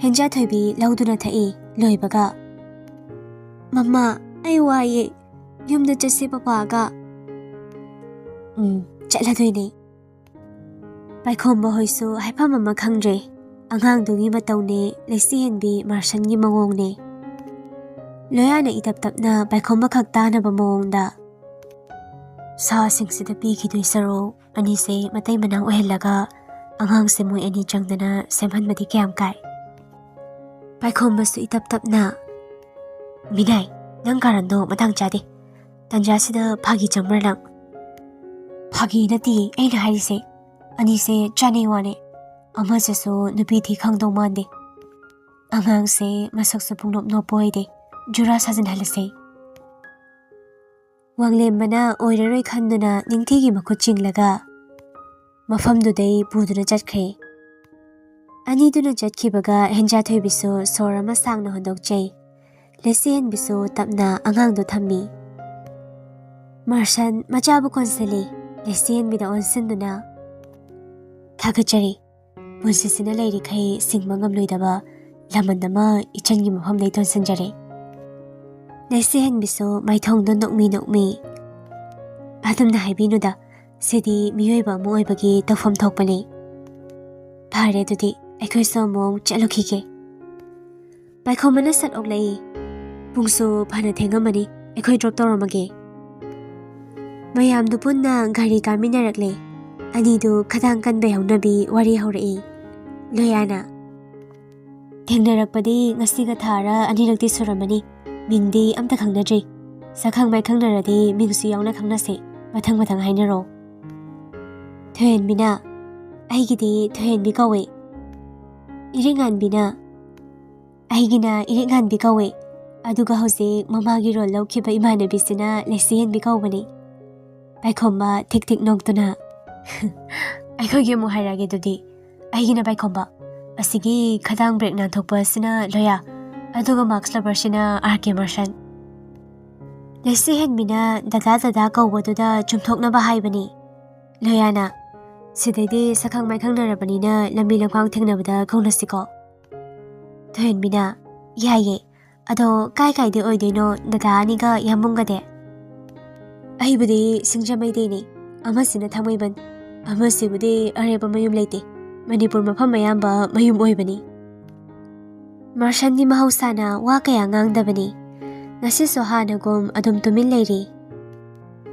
ꯍꯦꯟꯖꯥꯊꯣꯏꯕꯤ ꯂꯧꯗꯨꯅ ꯊꯛꯏ꯫ ꯂꯣꯏꯕꯒ, "ꯃꯃꯥ, ꯑꯩ ꯋꯥꯏꯌꯦ꯫ ꯌꯨꯝꯗ ꯆꯠꯁꯤ ꯄꯄꯥꯒ"꯫ "ꯎꯝ, ꯆꯠꯂꯗꯣꯏꯅꯦ"꯫ ꯄꯥꯏꯈꯣꯝꯕ ꯍꯣꯏꯁꯨ ꯍꯥꯏꯐꯝ ꯑꯃ ꯈꯪꯗ꯭ꯔꯦ꯫ ꯑꯉꯥꯡꯗꯨꯒꯤ ꯃꯇꯧꯅꯦ, ꯂꯩꯁꯤꯍꯟꯕꯤ ꯃꯥꯔꯁꯟꯒꯤ ꯃꯑꯣꯡꯅꯦ꯫ ꯂꯣꯌꯥꯅ ꯏꯇꯞ ꯇꯞꯅ ꯄꯥꯏꯈꯣꯝꯕ ꯈꯛ ꯇꯥꯅꯕ ꯃꯑꯣꯡꯗ, "ꯁꯥꯁꯤꯡꯁꯤꯗ ꯄꯤꯈꯤꯗꯣꯏ ꯁꯔꯨꯛ, ꯑꯅꯤꯁꯦ ꯃꯇꯩ ꯃꯅꯥꯎ ꯑꯣꯏꯍꯜꯂꯒ ꯑꯉꯥꯡꯁꯦ ꯃꯣꯏ ꯑꯅꯤ ꯆꯪꯗꯅ ꯁꯦꯝꯍꯟꯕꯗꯤ ꯀꯌꯥꯝ ꯀꯥꯏ?" ꯄꯥꯏꯈꯣꯝꯕꯁꯨ ꯏꯇꯞ ꯇꯞꯅ, "ꯃꯤꯅꯥꯏ, ꯅꯪ ꯀꯥꯔꯟꯗꯣ ꯃꯇꯥꯡ ꯆꯥꯗꯦ꯫ ꯇꯟꯖꯥꯁꯤꯗ ꯐꯥꯒꯤ ꯆꯪꯕ꯭ꯔꯥ ꯅꯪ?" "ꯐꯥꯒꯤ ꯅꯠꯇꯦ ꯑꯩꯅ ꯍꯥꯏꯔꯤꯁꯦ꯫ ꯑꯅꯤꯁꯦ ꯆꯥꯅꯩ ꯋꯥꯅꯦ꯫ ꯑꯃꯁꯤꯁꯨ ꯅꯨꯄꯤ ꯊꯤ ꯈꯪꯗꯧ ꯃꯥꯟꯗꯦ꯫ ꯑꯉꯥꯡꯁꯦ ꯃꯁꯛꯁꯨ ꯄꯨꯡꯅꯣꯞ ꯅꯣꯞꯄ ꯑꯣꯏꯗꯦ꯫ ꯖꯨꯔꯥ ꯁꯥꯖꯤꯟꯍꯜꯂꯁꯦ"꯫ ꯋꯥꯡꯂꯦꯝꯕꯅ ꯑꯣꯏꯔꯔꯣꯏ ꯈꯟꯗꯨꯅ ꯅꯤꯡꯊꯤꯒꯤ ꯃꯈꯨꯠ ꯆꯤꯡꯂꯒ ꯃꯐꯝꯗꯨꯗꯩ ꯄꯨꯗꯨꯅ ꯆꯠꯈ꯭ꯔꯦ꯫ ꯑꯅꯤꯗꯨꯅ ꯆꯠꯈꯤꯕꯒ ꯍꯦꯟꯖꯥꯊꯣꯏꯕꯤꯁꯨ ꯁꯣꯔ ꯑꯃ ꯁꯥꯡꯅ ꯍꯣꯟꯗꯣꯛꯆꯩ꯫ ꯂꯩꯁꯤꯍꯟꯕꯤꯁꯨ ꯇꯞꯅ ꯑꯉꯥꯡꯗꯨ ꯊꯝꯃꯤ꯫ ꯃꯥꯔꯁꯟ ꯃꯆꯥꯕꯨ ꯀꯣꯟꯁꯤꯜꯂꯤ꯫ ꯂꯩꯁꯤꯍꯟꯕꯤꯗ ꯑꯣꯟꯁꯤꯟꯗꯨꯅ, "ꯊꯥꯒꯠꯆꯔꯤ꯫ ꯄꯨꯟꯁꯤꯁꯤꯅ ꯂꯩꯔꯤꯈꯩ ꯁꯤꯡꯕ ꯉꯝꯂꯣꯏꯗꯕ ꯂꯃꯟ ꯑꯃ ꯏꯆꯟꯒꯤ ꯃꯐꯝꯗꯩ ꯇꯣꯟꯁꯤꯟꯖꯔꯦ"꯫ ꯂꯩꯁꯤꯍꯟꯕꯤꯁꯨ ꯃꯥꯏꯊꯣꯡꯗꯣ ꯅꯣꯛꯃꯤ ꯅꯣꯛꯃꯤ, "ꯑꯗꯨꯝꯅ ꯍꯥꯏꯕꯤꯅꯨꯗ, ꯁꯤꯗꯤ ꯃꯤꯑꯣꯏꯕ ꯑꯃ ꯑꯣꯏꯕꯒꯤ ꯇꯧꯐꯝ ꯊꯣꯛꯄꯅꯤ꯫ ꯐꯔꯦ, ꯑꯗꯨꯗꯤ ꯑꯩꯈꯣꯏꯁꯨ ꯑꯃꯨꯛ ꯆꯠꯂꯨꯈꯤꯒꯦ"꯫ ꯄꯥꯏꯈꯣꯝꯕꯅ ꯁꯠ ꯑꯣꯛꯂꯛꯏ꯫ "ꯄꯨꯡꯁꯨ ꯐꯅ ꯊꯦꯡꯉꯝꯃꯅꯤ, ꯑꯩꯈꯣꯏ ꯗ꯭ꯔꯣꯞ ꯇꯧꯔꯝꯃꯒꯦ"꯫ ꯃꯌꯥꯝꯗꯨ ꯄꯨꯟꯅ ꯒꯥꯔꯤ ꯀꯥꯃꯤꯟꯅꯔꯛꯂꯦ꯫ ꯑꯅꯤꯗꯨ ꯈꯗꯥꯡ ꯀꯟꯕꯩ ꯍꯧꯅꯕꯤ ꯋꯥꯔꯤ ꯍꯧꯔꯛꯏ꯫ ꯂꯣꯌꯥꯅ, "ꯊꯦꯡꯅꯔꯛꯄꯗꯤ ꯉꯁꯤꯒ ꯊꯥꯔ ꯑꯅꯤꯔꯛꯇꯤ ꯁꯨꯔꯝꯃꯅꯤ꯫ ꯃꯤꯡꯗꯤ ꯑꯝꯇ ꯈꯪꯅꯗ꯭ꯔꯤ꯫ ꯁꯛꯈꯪ ꯃꯥꯏꯈꯪꯅꯔꯗꯤ ꯃꯤꯡꯁꯨ ꯌꯥꯎꯅ ꯈꯪꯅꯁꯦ꯫ ꯃꯊꯪ ꯃꯊꯪ ꯍꯥꯏꯅꯔꯣ"꯫ ꯊꯣꯏꯍꯟꯕꯤꯅ, "ꯑꯩꯒꯤꯗꯤ ꯊꯣꯏꯍꯟꯕꯤ ꯀꯧꯋꯦ"꯫ ꯏꯔꯤꯉꯥꯟꯕꯤꯅ, "ꯑꯩꯒꯤꯅ ꯏꯔꯤꯛꯉꯥꯟꯕꯤ ꯀꯧꯋꯦ꯫ ꯑꯗꯨꯒ ꯍꯧꯖꯤꯛ ꯃꯃꯥꯒꯤ ꯔꯣꯜ ꯂꯧꯈꯤꯕ ꯏꯃꯥꯟꯅꯕꯤꯁꯤꯅ ꯂꯩꯁꯤꯍꯟꯕꯤ ꯀꯧꯕꯅꯤ"꯫ ꯄꯥꯏꯈꯣꯝꯕ ꯊꯤꯛ ꯊꯤꯛ ꯅꯣꯛꯇꯨꯅ, "ꯑꯩꯈꯣꯏꯒꯤ ꯑꯃꯨꯛ ꯍꯥꯏꯔꯛꯑꯒꯦ ꯑꯗꯨꯗꯤ꯫ ꯑꯩꯒꯤꯅ ꯄꯥꯏꯈꯣꯝꯕ꯫ ꯑꯁꯤꯒꯤ ꯈꯗꯥꯡ ꯕ꯭ꯔꯦꯛ ꯅꯥꯟꯊꯣꯛꯄ ꯑꯁꯤꯅ ꯂꯣꯌꯥ꯫ ꯑꯗꯨꯒ ꯃꯥꯛꯁ ꯂꯕꯔꯁꯤꯅ ꯑꯥꯔ ꯀꯦ ꯃꯔꯁꯟ꯫ ꯂꯩꯁꯤ ꯍꯦꯟꯕꯤꯅ ꯗꯗꯥ ꯗꯗꯥ ꯀꯧꯕꯗꯨꯗ ꯆꯨꯝꯊꯣꯛꯅꯕ ꯍꯥꯏꯕꯅꯤ꯫ ꯂꯣꯌꯥꯅ, "ꯁꯤꯗꯩꯗꯤ ꯁꯛꯈꯪ ꯃꯥꯏꯈꯪꯅꯔꯕꯅꯤꯅ ꯂꯝꯕꯤ ꯂꯝꯈꯥꯡ ꯊꯦꯡꯅꯕꯗ ꯀꯧꯅꯁꯤꯀꯣ?" ꯊꯣꯏꯍꯦꯟꯕꯤꯅ, "ꯌꯥꯏꯌꯦ, ꯑꯗꯣ ꯀꯥꯏ ꯀꯥꯏꯗꯩ ꯑꯣꯏꯗꯣꯏꯅꯣ ꯗꯗꯥ ꯑꯅꯤꯒ ꯌꯥꯝꯕꯨꯡꯒꯗꯤ?" "ꯑꯩꯕꯨꯗꯤ ꯁꯤꯡꯖꯃꯩꯗꯩꯅꯤ, ꯑꯃꯁꯤꯅ ꯊꯥꯡꯃꯩꯕꯟ, ꯑꯃꯁꯤꯕꯨꯗꯤ ꯑꯔꯦꯞꯄ ꯃꯌꯨꯝ ꯂꯩꯇꯦ, ꯃꯅꯤꯄꯨꯔ ꯃꯐꯝ ꯑꯌꯥꯝꯕ ꯃꯌꯨꯝ ꯑꯣꯏꯕꯅꯤ꯫" ꯃꯔꯁꯟꯗꯤ ꯃꯍꯧꯁꯥꯅ ꯋꯥ ꯀꯌꯥ ꯉꯥꯡꯗꯕꯅꯤ꯫ ꯉꯁꯤꯁꯨ ꯍꯥꯟꯅꯒꯨꯝ ꯑꯗꯨꯝ ꯇꯨꯃꯤꯟ ꯂꯩꯔꯤ꯫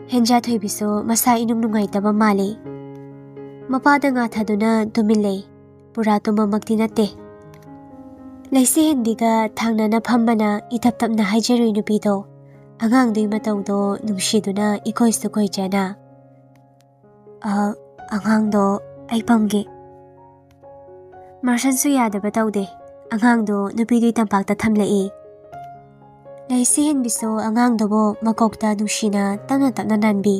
ꯍꯦꯟꯖꯥꯊꯣꯏꯕꯤꯁꯨ ꯃꯁꯥ ꯏꯅꯨꯡ ꯅꯨꯡꯉꯥꯏꯇꯕ ꯃꯥꯜꯂꯤ꯫ ꯃꯄꯥꯗ ꯉꯥꯊꯗꯨꯅ ꯇꯨꯃꯤꯟ ꯂꯩ꯫ ꯄꯨꯔꯥ ꯇꯨꯝꯕꯃꯛꯇꯤ ꯅꯠꯇꯦ꯫ ꯂꯩꯁꯤ ꯍꯦꯟꯕꯤꯒ ꯊꯥꯡꯅꯅ ꯐꯝꯕꯅ ꯏꯇꯞ ꯇꯞꯅ ꯍꯥꯏꯖꯔꯨꯏ ꯅꯨꯄꯤꯗꯣ꯫ ꯑꯉꯥꯡꯗꯨꯒꯤ ꯃꯇꯧꯗꯣ ꯅꯨꯡꯁꯤꯗꯨꯅ ꯏꯀꯣꯏꯁꯨ ꯀꯣꯏꯖꯅ, "ꯑ, ꯑꯉꯥꯡꯗꯣ ꯑꯩ ꯄꯝꯒꯦ꯫" ꯃꯔꯁꯟꯁꯨ ꯌꯥꯗꯕ ꯇꯧꯗꯦ꯫ ꯑꯉꯥꯡꯗꯣ ꯅꯨꯄꯤꯗꯨꯒꯤ ꯇꯝꯄꯥꯛꯇ ꯊꯝꯂꯛꯏ꯫ ꯂꯩꯁꯤ ꯍꯦꯟꯕꯤꯁꯨ ꯑꯉꯥꯡꯗꯨꯕꯨ ꯃꯀꯣꯛꯇ ꯅꯨꯡꯁꯤꯅ ꯇꯞꯅ ꯇꯞꯅ ꯅꯥꯟꯕꯤ꯫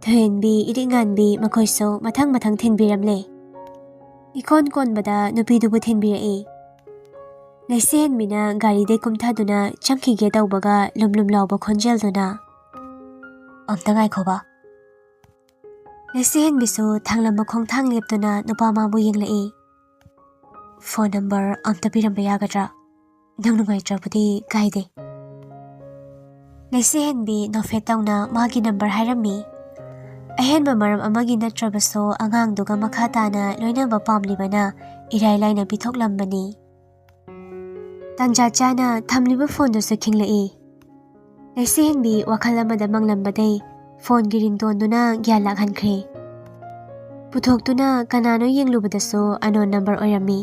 ꯊꯣꯏꯍꯦꯟꯕꯤ, ꯏꯔꯤꯛ ꯉꯥꯟꯕꯤ ꯃꯈꯣꯏꯁꯨ ꯃꯊꯪ ꯃꯊꯪ ꯊꯤꯟꯕꯤꯔꯝꯂꯦ꯫ ꯏꯀꯣꯟ ꯀꯣꯟꯕꯗ ꯅꯨꯄꯤꯗꯨꯕꯨ ꯊꯤꯟꯕꯤꯔꯛꯏ꯫ ꯂꯩꯁꯤ ꯍꯦꯟꯕꯤꯅ ꯒꯥꯔꯤꯗꯩ ꯀꯨꯝꯊꯗꯨꯅ ꯆꯪꯈꯤꯒꯦ ꯇꯧꯕꯒ ꯂꯨꯝ ꯂꯨꯝ ꯂꯥꯎꯕ ꯈꯣꯟꯖꯦꯜꯗꯨꯅ, "ꯑꯝꯇ ꯉꯥꯏꯈꯣꯕ꯫" ꯂꯩꯁꯤ ꯍꯦꯟꯕꯤꯁꯨ ꯊꯥꯡꯂꯝꯕ ꯈꯣꯡꯊꯥꯡ ꯂꯦꯞꯇꯨꯅ ꯅꯨꯄꯥ ꯃꯥꯕꯨ ꯌꯦꯡꯂꯛꯏ꯫ "ꯐꯣꯟ ꯅꯝꯕꯔ ꯑꯝꯇ ꯄꯤꯔꯝꯕ ꯌꯥꯒꯗ꯭ꯔꯥ? ꯅꯪ ꯅꯨꯡꯉꯥꯏꯇ꯭ꯔꯕꯨꯗꯤ ꯀꯥꯏꯗꯦ꯫" ꯂꯩꯁꯤ ꯍꯦꯟꯕꯤ ꯅꯣꯛꯐꯦꯠ ꯇꯧꯅ ꯃꯥꯒꯤ ꯅꯝꯕꯔ ꯍꯥꯏꯔꯝꯃꯤ꯫ ꯑꯍꯦꯟꯕ ꯃꯔꯝ ꯑꯃꯒꯤ ꯅꯠꯇ꯭ꯔꯕꯁꯨ ꯑꯉꯥꯡꯗꯨꯒ ꯃꯈꯥ ꯇꯥꯅ ꯂꯣꯏꯅꯕ ꯄꯥꯝꯂꯤꯕꯅ ꯏꯔꯥꯏ ꯂꯥꯏꯅ ꯄꯤꯊꯣꯛꯂꯝꯕꯅꯤ꯫ ꯇꯥꯟꯖꯥ ꯆꯥꯅ ꯊꯝꯂꯤꯕ ꯐꯣꯟꯗꯨꯁꯨ ꯈꯤꯡꯂꯛꯏ꯫ ꯂꯩꯁꯤ ꯍꯦꯟꯕꯤ ꯋꯥꯈꯜ ꯑꯃꯗ ꯃꯪꯂꯝꯕꯗꯩ ꯐꯣꯟꯒꯤ ꯔꯤꯡꯇꯣꯟꯗꯨꯅ ꯒ꯭ꯌꯥꯟ ꯂꯥꯛꯍꯟꯈ꯭ꯔꯦ꯫ ꯄꯨꯊꯣꯛꯇꯨꯅ ꯀꯅꯥꯅꯣ ꯌꯦꯡꯂꯨꯕꯗꯁꯨ ꯑꯅꯣꯟ ꯅꯝꯕꯔ ꯑꯣꯏꯔꯝꯃꯤ꯫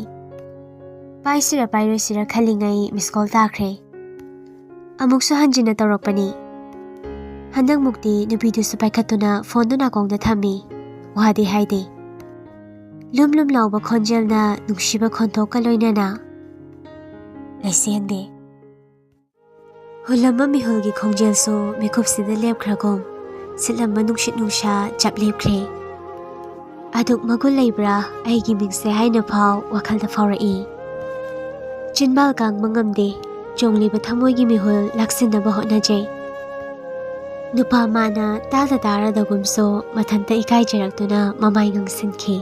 ꯄꯥꯏꯁꯤꯔ ꯄꯥꯏꯔꯣꯏꯁꯤꯔ ꯈꯜꯂꯤꯉꯩ ꯃꯤꯁ ꯀꯣꯜ ꯇꯥꯈ꯭ꯔꯦ꯫ ꯑꯃꯨꯛꯁꯨ ꯍꯟꯖꯤꯟꯅ ꯇꯧꯔꯛꯄꯅꯤ꯫ ꯍꯟꯗꯛꯃꯨꯛꯇꯤ ꯅꯨꯄꯤꯗꯨꯁꯨ ꯄꯥꯏꯈꯠꯇꯨꯅ ꯐꯣꯟꯗꯨ ꯅꯥꯀꯣꯡꯗ ꯊꯝꯃꯤ꯫ ꯋꯥꯗꯤ ꯍꯥꯏꯗꯦ꯫ ꯂꯨꯝ ꯂꯨꯝ ꯂꯥꯎꯕ ꯈꯣꯟꯖꯦꯜꯅ ꯅꯨꯡꯁꯤꯕ ꯈꯣꯟꯊꯣꯛꯀ ꯂꯣꯏꯅꯅ, "ꯂꯩꯁꯤ ꯍꯦꯟꯕꯤ꯫" ꯍꯨꯜꯂꯝꯕ ꯃꯤꯍꯨꯜꯒꯤ ꯈꯣꯡꯖꯦꯜꯁꯨ ꯃꯤꯀꯨꯞꯁꯤꯗ ꯂꯦꯞꯈ꯭ꯔꯒꯨꯝ, ꯁꯤꯠꯂꯝꯕ ꯅꯨꯡꯁꯤꯠ ꯅꯨꯡꯁꯥ ꯆꯞ ꯂꯦꯞꯈ꯭ꯔꯦ꯫ ꯑꯗꯨꯛ ꯃꯒꯨꯟ ꯂꯩꯕ꯭ꯔꯥ ꯑꯩꯒꯤ ꯃꯤꯡꯁꯦ ꯍꯥꯏꯅ ꯐꯥꯎ ꯋꯥꯈꯜꯗ ꯐꯥꯎꯔꯛꯏ꯫ ꯆꯤꯟꯕꯥꯜ ꯀꯥꯡꯕ ꯉꯝꯗꯦ꯫ ꯆꯣꯡꯂꯤꯕ ꯊꯃꯣꯏꯒꯤ ꯃꯤꯍꯨꯜ ꯂꯥꯛꯁꯤꯟꯅꯕ ꯍꯣꯠꯅꯖꯩ꯫ ꯅꯨꯄꯥ ꯃꯥꯅ ꯇꯥꯗ ꯇꯥꯔꯗꯒꯨꯝꯁꯨ ꯃꯊꯟꯇ ꯏꯀꯥꯏꯖꯔꯛꯇꯨꯅ ꯃꯃꯥꯏ ꯉꯥꯡꯁꯤꯟꯈꯤ꯫